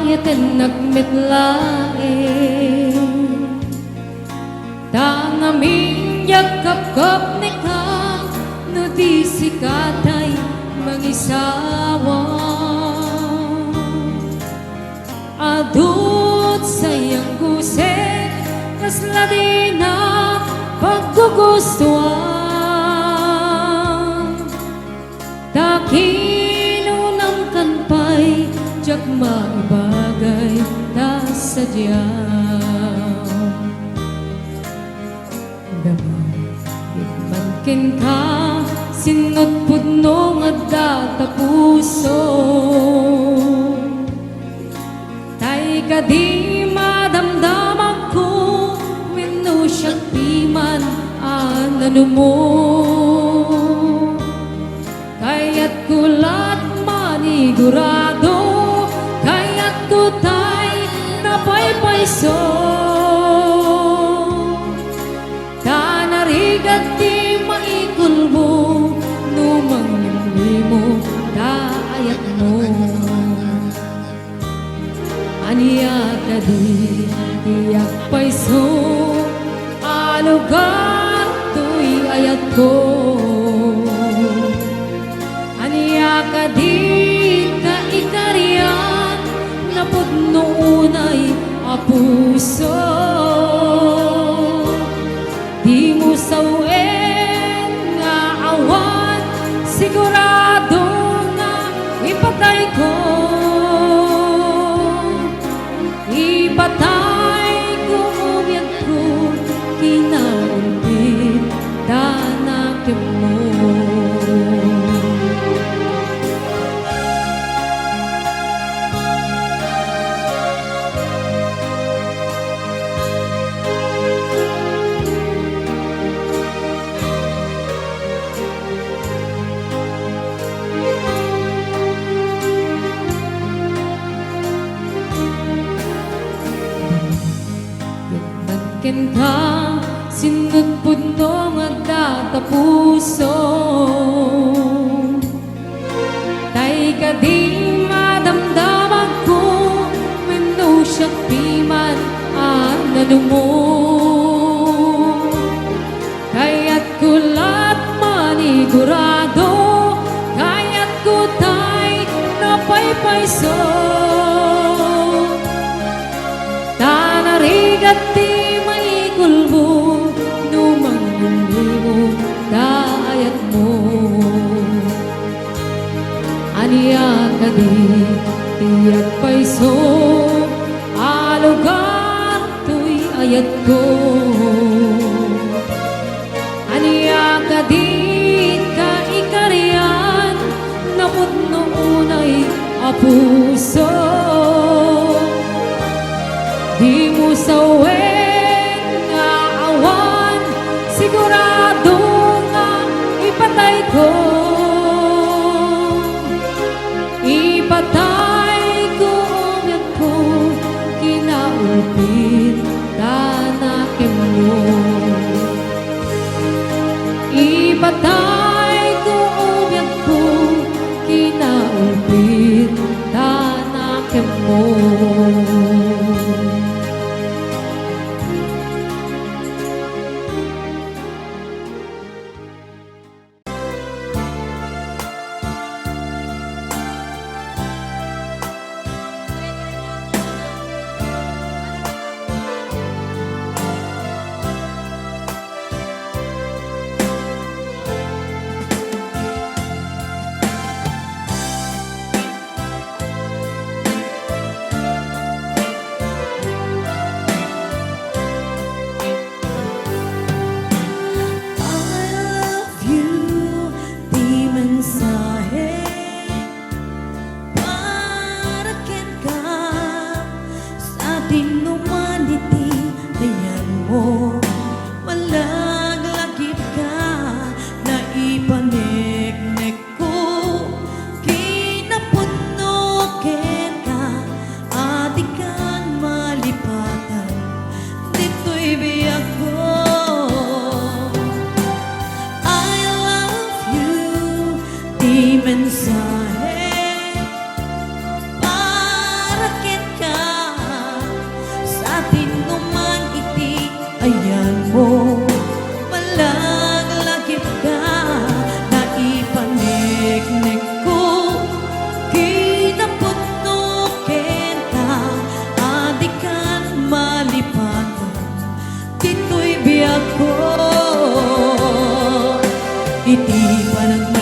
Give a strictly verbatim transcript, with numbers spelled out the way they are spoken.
Ayatennak met laeng. Ta ngamin diak kapkapneka no di sika tay mangisawa. Adut sayang guset, kasla dina paggugustuan. Ta kinunamkan pay, diak maibagay ta sadiam. Damagek man kenka, sinutputno nga adda ta puso. Tay kadi madamdamagko, wenno siak piman a nanumo. Kayatko lat manigurado, kayatko tay napaypayso. Ta narigat ti maikulbo no manglimlimo ta ayatmo. Ania kadi ti agpayso a lugar toy ayatko? Ania kadi kaikarian napudno unay a puso? Dimo sawen nga awan sigurado nga ipatayko. Ipatayko biagko, kinaulbit ta nakenmo. Kenka, sinutputno nga adda ta puso. Tay kadi madamdamagko, wenno siak piman a nanumo. Kayatko lat manigurado, kayatko tay napaypayso. Ta narigat ti maikulbo no manglimlimo ta ayatmo. Ania kadi ti agpayso a lugar toy ayatko? Ania kadi kaikarian napudno unay a puso? Dimo sawen nga awan sigurado nga ipatayko. Ipatayko biagko, kinaulbit ta nakenmo. Ipatayko biagko, kinaulbit ta nakenmo. I love you, ti mensahe para kenka. Sadinoman iti ayanmo, malaglagitka, naipaneknekko, kinapudno kenka, a dikan malipatan ditoy biagko. I love you, ti mensahe para kenka. Iti panagmamano